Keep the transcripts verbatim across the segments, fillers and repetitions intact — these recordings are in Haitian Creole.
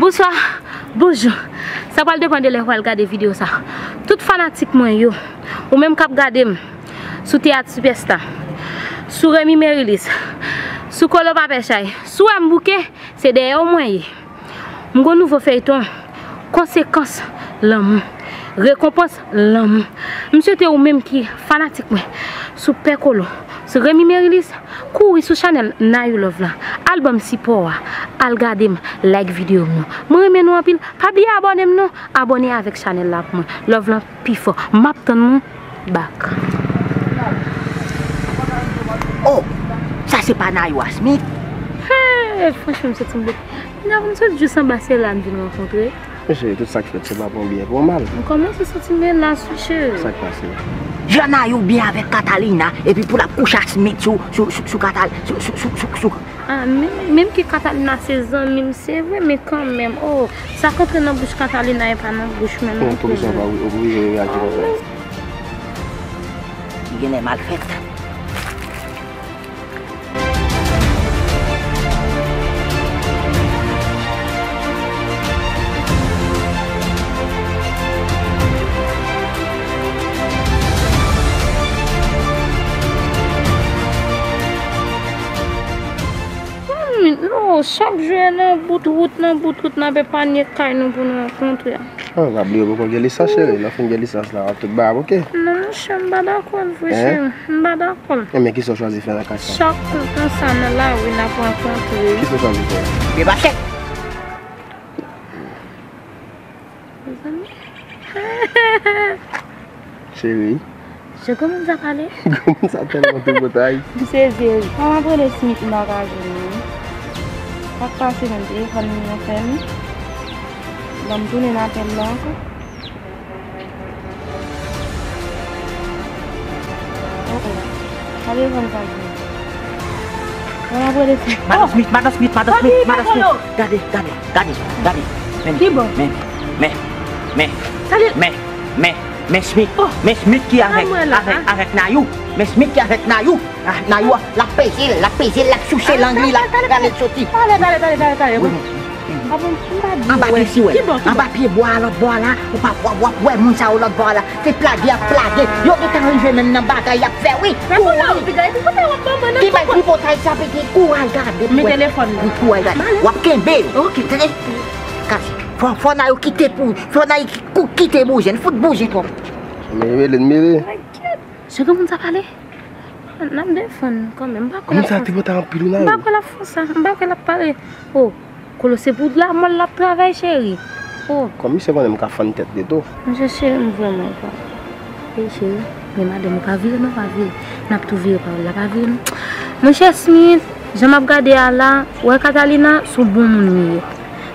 Bonswa, bonjou. Sa pral depann de lè w pral gade videyo sa. Tout fanatik mwen yo, ou menm k ap gade m sou Teyat Sipèsta, sou Remy Merilis, sou Kolo Papè Chay, si w wè m bouke, se dèyè w mwen ye. M gon nouvo feyton, Konsekans Lanmou, Rekonpans Lanmou. M swete ou menm ki fanatik mwen, sou Pè Kolo, sou Remy Merilis, kouri sou chanèl Nayou Love la, al ban m sipò a, al gade m, like videyo m yo. Mwen renmen nou anpil, pa bliye abòne m non, abòne avèk chanèl la pou mwen. Love lan pi fò, m ap tann nou back. Oh, sa se pa Nayou a Smith? Hey, franchman, m santi m bèl. N ap sot jis anba syèl la, n vin rankontre. Men cheri, tout sa k fèt se pa pou yon byen, pou yon mal. M kòmanse santi m elas wi cheri. Sa k pase? Jan Nayou byen avèk Catalina, epi pou l ap kouche ak Smith sou, sou, sou, sou Katal, sou, sou, sou, sou, sou. Ah, men, menm ke Catalina se zanmi m, se vre, men kanmenm, oh, sa k antre nan bouch Catalina e pa nan bouch mwen non. Yon polisye pa oblije reyaji konsa. Li genlè mal fèt. Non, chak jou nan bout wout, nan bout wout, n ap epanye kay nou pou nou rankontre. Ah, pa bliye ou poko gen lisans cheri, lè w fin gen lisans la w ap tout bagay oke. Non monchè, m pa dakò l vre cheri, m pa dakò l. Enben kisa w chwazi fè nan ka sa? Chak kou konsa nan lari n ap rankontre. Kisa w chwazi fè? Debache! Mezanmi. Cheri. Jan granmoun sa pale. Granmoun sa tèlman tripotay. M sezi. Kòman m ap rele Smith m pa ka jwenn li? Sa k pase menm, telefòn li nan fè m? Ban m tounen apèl la ankò. Oh oh. Sa telefòn sa jwenn? Kòman m ap rele Smith? Madan Smith, Madan Smith, Madan Smith, Madan Smith. Gade, gade, gade, gade. Men, men, men, men, men, men, men Smith. Men Smith ki avèk, avèk, avèk Nayou. Men Smith ki avèk Nayou. Ah, Nayou, l ap peze l, l ap peze l, l ap chouche lang li, l ap rale l soti. Talè, talè, talè, talè, talè. Anba pye si wè. Anba pye bwa a lòt bò a la, ou pa, w ap, w ap wè moun sa yo lòt bò a la. Se plage y ap plage. Yo gentan rive menm nan bagay y ap fè wi. Kouri. Ki bay tripotay sa pete kouri al gade pou wè. Wi kouri al gade. W ap kenbe l. Tande? Kasi. Fò, fò Nayou kite pou, fò Nayou ki, kou, kite bouzen, fout bouzen twòp. Mele, mele, mele. Chak moun sa pale. N ap defann kanmenm. M pa kwè l ap fè sa. Moun sa tripotay anpil wi Nayou. M pa kwè l ap fè sa. M pa kwè l ap pale. Oh. Kolo se pou lanmò l ap travay cheri. Oh. Kòm misye konnen m ka fann tèt li tou. Monchè cheri m vrèman pa. Ey cheri, men madanm ou pa vire non, pa vire. N ap tou vire pawòl la, pa vire non. Monchè Smith, jan m ap gade a la, ou wè Catalina, se yon bon moun li ye.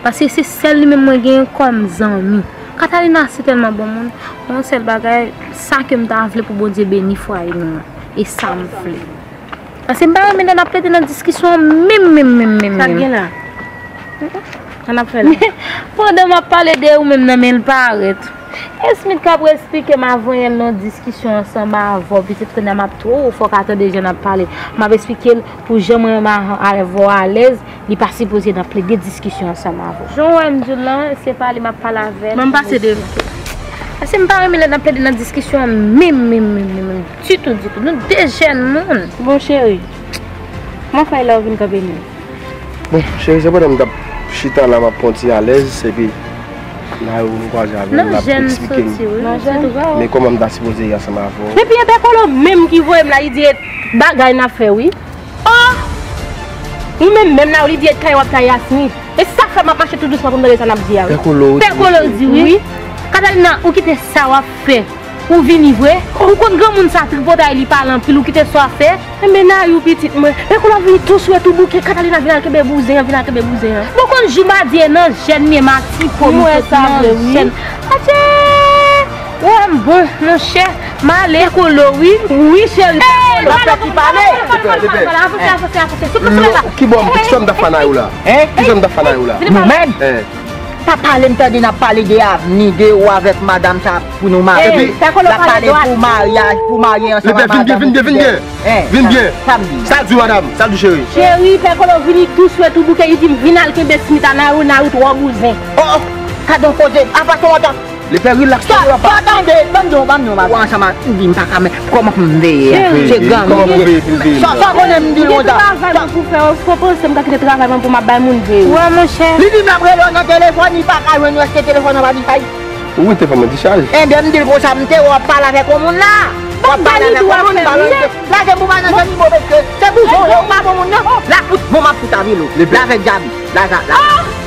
Paske se sèl li menm mwen genyen kòm zanmi. Catalina se tèlman bon moun, yon sèl bagay, sa ke m ta vle pou Bondye beni fwaye nou an. E sa m vle. Paske m pa renmen lè n ap plede nan diskisyon an menm, menm, menm, menm, menm. Sa k gen la? Sa n ap fè la? Pandan m ap pale de ou menm nan, men l parèt. Esmith k ap esplike m avan yè l nan diskisyon ansanm avè w, pitit kounye a m ap twò, fò w ka tande jan n ap pale. M ap esplike l pou jan mwen menm avè w alèz, li pa sipoze nan plede diskisyon ansanm avè w. Jan w wè m di w lan, se pale m ap pale avè l. Ban m pase devan. Paske m pa renmen lè n ap plede nan diskisyon an menm, menm, menm, menm, menm. Ditou, ditou. Nou de jèn moun. Bon, cheri, kòman fè la ou vin kanpe nou? Bon, cheri, se pandan m t ap chita la, m ap pran yon ti alèz, epi Nayou m kwaze avè l, l ap eksplike m. Men kòman m ta sipoze ye ansanm avè w? Depi e Pè Kolo menm ki voye m la, li di e bagay n ap fè wi. Oh! Ou menm menm Nayou, li di e taye w ap taye Asmith. E sa k fè m ap mache tou dousman pou m tande sa n ap di a wi. Pè Kolo, wi. Pè Kolo di wi. Wi. Katalina, ou kite sa w ap fè. Ou vini vre? Ou konn granmoun sa tripotay li pale anpil, ou kite sa w ap fè? Enben Nayou pitit mwen. Pè Kolo ap vini tou swèt ou bouke, Katalina vin al kenbe bouzen an, vin al kenbe bouzen an. Bon konn jou m a di e nan jèn m ye, m a ti po, m sot nan jèn. Adje! Wè m bon, monchè. M ale. Pè Kolo wi. Wi cheri. Pè Kolo. Pè ki pale. Avanse, avanse, avanse. Sout, sout, sout la. Kibò m, kisa m t ap fè Nayou la? Kisa m t ap fè Nayou la? Nou menm? Pa pale, m tande n ap pale de avni, de ou avèk madanm sa pou nou marye. Epi, l ap pale pou maryaj, pou marye ansanm ak madanm ou. Vin byen, vin byen, vin byen. Sa l di w, madanm? Sa l di w, cheri? Cheri, Pè Kolo vini tou swet ou bouke, li di m vin al kenbe Smith a nan wout, nan wout wè w bouzen. Oh, oh, gad yon koze, apa se yon tan. Lepè, rilaks, pa tande, ban m di w, ban m di w, madanm. Ou ansanm ak, m di m pa ka, men kòman pou m veye a? Se gang. Kòman pou veye, pou veye? Sa, sa konnen m di l konsa. Travay mwen pou fè, ou panse m ka kite travay mwen pou m ap bay moun veye? Wè, monchè. Li di m l ap rele w nan telefòn, li pa ka jwenn ou, èske telefòn nan pa dichaj? Ou wete fè mwen dichaj. Enben, m di l konsa, m te wè w ap pale avèk yon moun la. W ap pale avèk yon moun, pa lage m pou m al nan zanimo, paske se bouzen w ye, ou pa bon moun, non. La fout, bon, m ap fout avil ou. Lepè. Lavèk djab, la, la, la.